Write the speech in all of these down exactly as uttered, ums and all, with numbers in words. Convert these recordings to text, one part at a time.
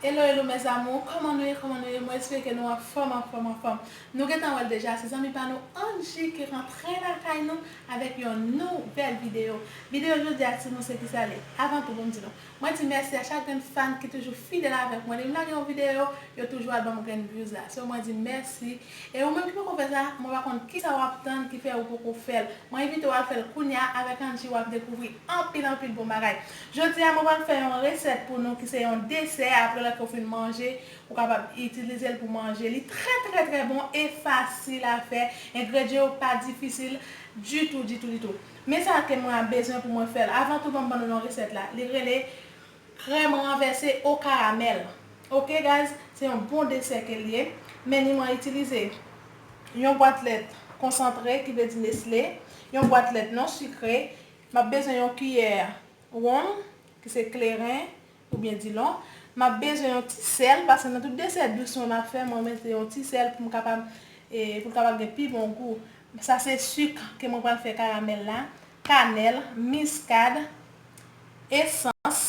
Hello, hello mes amours, kòman nou ye, kòman nou ye? Mwen espere ke nou anfòm, anfòm, anfòm. Nou gentan wè l deja, se zanmi pa nou Angie ki rantre lakay nou avèk yon nouvèl videyo. Videyo jodi a, timoun, se ki sa l ye? Avan tou, bon m di nou, mwen di mèsi a chak grenn fan ki toujou fidèl avèk mwen. Depi m lage yon videyo, yo toujou al ban m grenn views la. So, mwen di mèsi. E ou menm ki poko fè sa, mwen pa konn kisa w ap tann ki fè ou poko fè l. Mwen envite w al fè l kounye a, avèk Angie w ap dekouvri anpil, anpil bon bagay. Jodi a, mwen pral fè yon resèt pou nou ki se yon desè, apre lè ke w fin manje, ou kapab itilize l pou manje. Li trè, trè, trè bon e fasil a fè. Engredyan yo pa difisil ditou, ditou, ditou. Men sa ke mwen ap bezwen pou mwen fè l. Avan tou, ban m ban nou non resèt la. Li rele krèm ranvèse o karamèl. Oke, guys, se yon bon desè ke l ye. Men ni mwen itilize yon bwat lèt konsantre, ki vle di Nestlé, yon bwat lèt non sikre. M ap bezwen yon kiyè wonm, ki se kleren oubyen dilon. M ap bezwen yon ti sèl, paske nan tout desè dous mwen m ap fè, mwen mete yon ti sèl pou m kapab, e, pou l kapab gen pi bon gou. Sa se sik ke mwen pral fè karamèl la, kanèl, miskad, esans,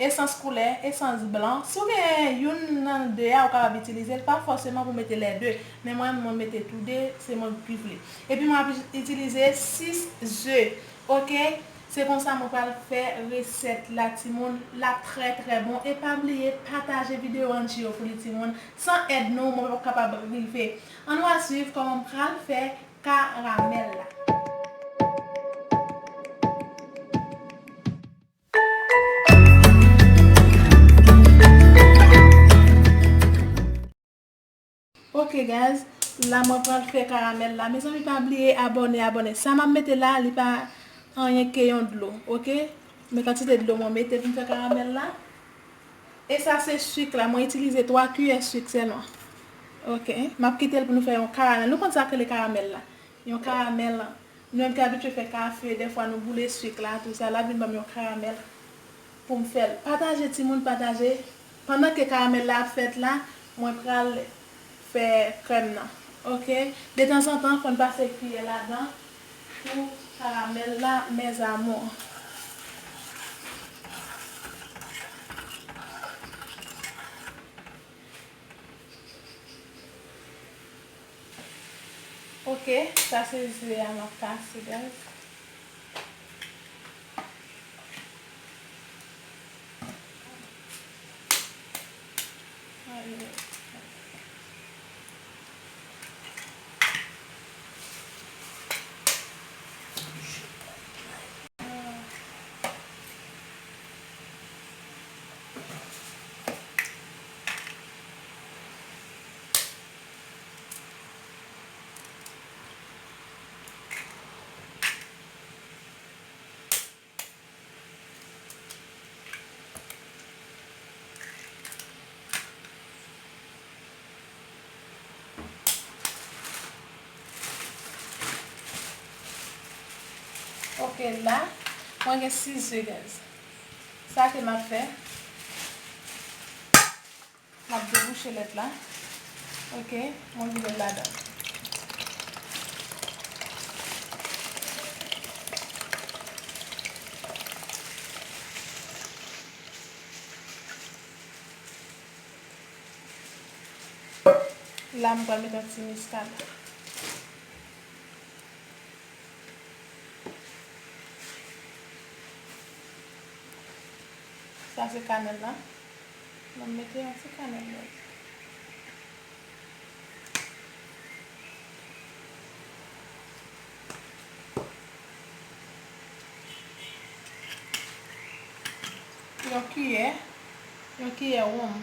esans koulè, esans blan. Si w gen youn nan de a, ou kapab itilize l, pa fòseman pou mete lè de. Men mwen, mwen mete tou de, se mwen ki vle. Epi mwen ap itilize sis ze. Oke? Se konsa mwen pral fè resèt la, timoun. L ap trè, trè bon. E pa bliye pataje videyo Angie yo pou li, timoun. San èd nou, mwen p ap kapab rive. Ann nou a swiv kòman m pral fè karamèl la. Ok guys, la mwen pral fè karamèl la. Mezanmi, pa bliye abòne, abòne. Sa m ap mete la, li pa anyen ke yon dlo, ok? Men kantite dlo mwen mete pou m fè karamèl la. E sa se sik la, mwen itilize twa kiyè sik sèlman. Ok, m ap kite l pou nou fè yon karamèl. Nou konn sa k rele karamèl la. Yon karamèl, nou menm ki abitye fè kafe, dèfwa nou boule sik la, tou sa, l ap vin ban m yon karamèl pou m fè l. Pataje timoun, pataje. Pandan ke karamèl la ap fèt la, mwen pral fè krèm nan. Ok? Detanzantan, fò n pase kiyè ladan pou karamèl la, mes amours. Ok, sa se ze a m ap kase, guys. Ok, la, mwen gen sis ze, guys. Sa ke m ap fè, m ap debouche lèt la. Ok, mwen vide l ladan. La, m pral mete yon ti miskad. Sa se kanèl la. Mwen mete yon ti kanèl la. Yon kiyè, yon kiyè wonm.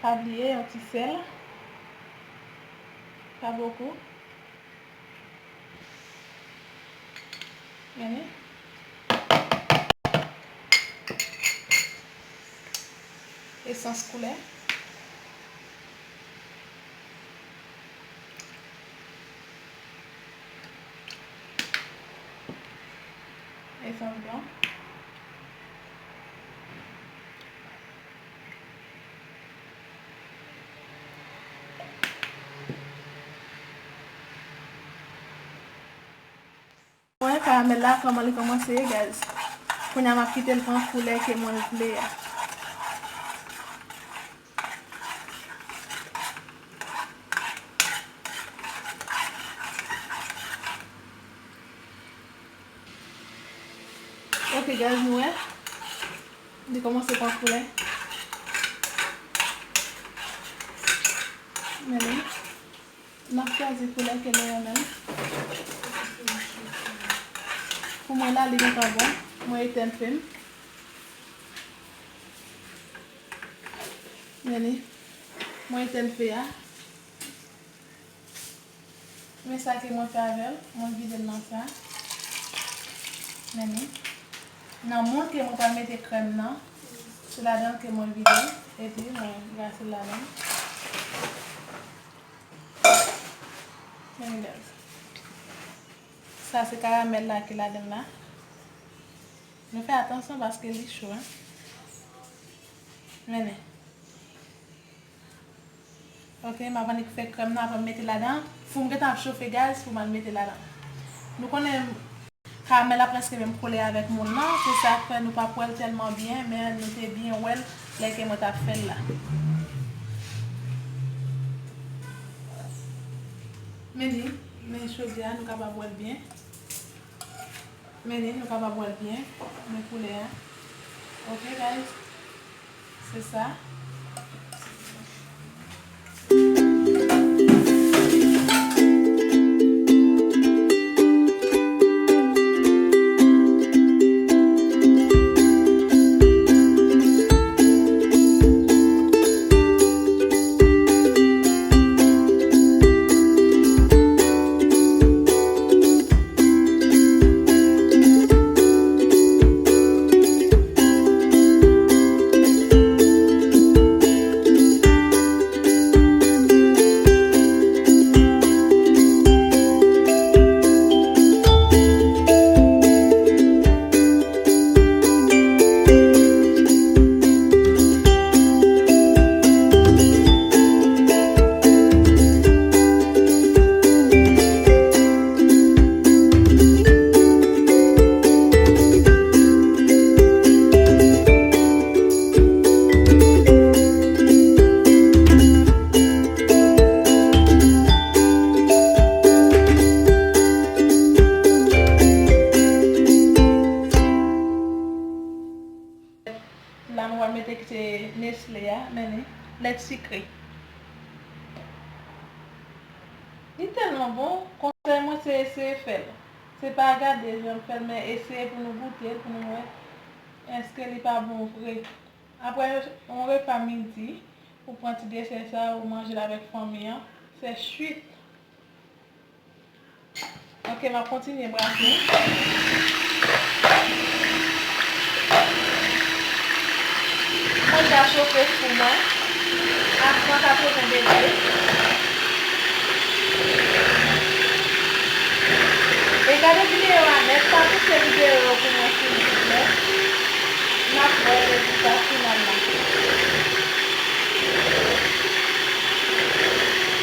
Pa bliye yon ti sèl. Pa bokou. Gade. Esans koulè. Esans blan. Karamèl la, kòman li kòmanse ye, guys? Kounye a, m ap kite l pran koulè ke mwen vle a. Ok, guys, nou wè. Li kòmanse pran koulè. Men li. N ap chwazi koulè ke nou renmen. Pou mwen la, li gentan bon. Mwen etèn fe m. Men li. Mwen etèn fe a. Men sa ke mwen fè avè l, mwen vide l nan sa. Men li. Nan moun ke mwen pral mete krèm nan, se ladan l ke mwen vide l, epi mwen glase l ladan l. Men li, guys. Sa se karamèl la ki ladan l la. Nou fè atansyon paske li cho, en. Men li. Ok, m ap annik fè krèm nan, apre m mete ladan. Fou m gentan ap chofe gaz pou m al mete ladan. Nou konnen karamèl la prèske menm kole avèk moun nan, se sa k fè nou pa p wè l tèlman byen, men nou te byen wè l lè ke mwen t ap fè l la. Men li, men chodyè a, nou kapab wè l byen. Men li, nou kapab wè l byen. Men koulè a. Ok, guys. Se sa. La nou va mete ki se Nestle a, men li, lèt sikre. Li tèlman bon, konsèy mwen se eseye fè l. Se pa gade jan m fè l, men eseye pou nou goute l, pou nou wè èske li pa bon vre. Apre yon repa midi, ou pran ti desè sa, ou manje l avèk fanmi an, se swit. Ok, m ap kontinye brase. Mwen deja chofe fou mwen a san katreven degre. E gade videyo a nèt, pa pouse videyo yo pou mwen silvouplè. N ap wè rezilta final la.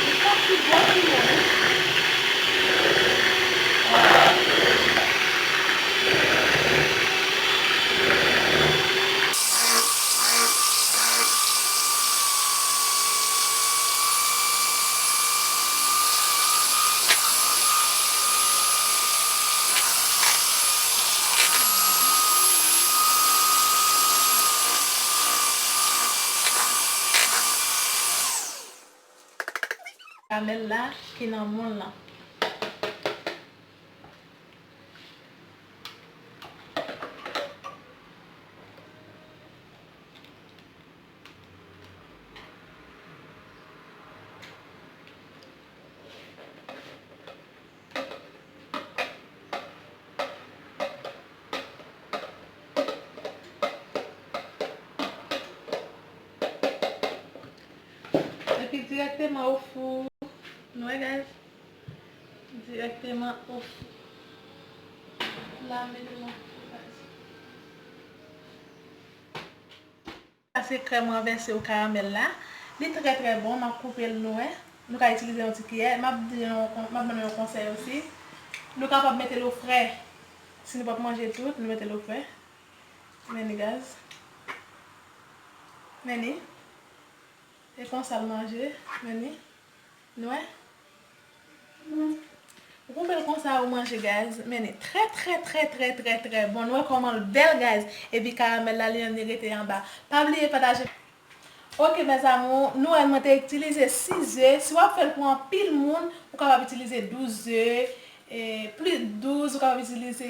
Li santi bon timoun. Karamèl la ki nan moun lan. Epi dirèkteman o fou. Nou wè, guys? Dirèkteman o fou. La, mete nan fou, guys. Sa se krèm ranvèse o karamèl la. Li trè, trè bon. M ap koupe l, nou wè. Nou ka itilize yon ti kiyè. M ap di nou yon kon-, m ap ban nou yon konsèy osi. Nou kapab mete l o frè. Si nou p ap manje tout, nou mete l o fre. Men li, guys. Men li. E konsa l manje. Men li. Nou wè? Ou koupe l konsa, ou manje, guys. Men li. Trè, trè, trè, trè, trè, trè bon. Nou wè kòman l bèl, guys. Epi karamèl la, li menm, li rete anba. Pa bliye pataje. Ok, mes amours, nou wè mwen te itilize sis ze. Si w ap fè l pou anpil moun, ou kapab itilize douz ze, e, plis douz, ou kapab itilize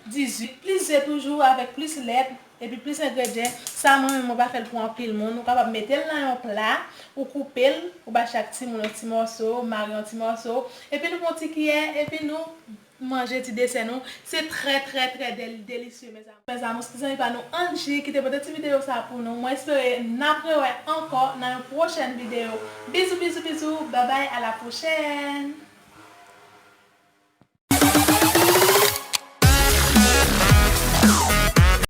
dizuit. Plis ze toujou, avèk plis lèt, epi plis engredyan. Sa, mwen menm, mwen pa fè l pou anpil moun. Ou kapab mete l nan yon pla, ou koupe l, ou ba chak timoun yon ti mòso, mare yon ti mòso. Epi nou pran yon ti kiyè, epi nou manje ti desè nou. Se trè, trè, trè del-, delisye, mes amours. Mes amours, ti zanmi pa nou Angie ki te pote ti videyo sa pou nou. Mwen espere n ap rewè ankò nan yon pwochèn videyo. Bizou, bizou, bizou. Babay, a la pwochèn.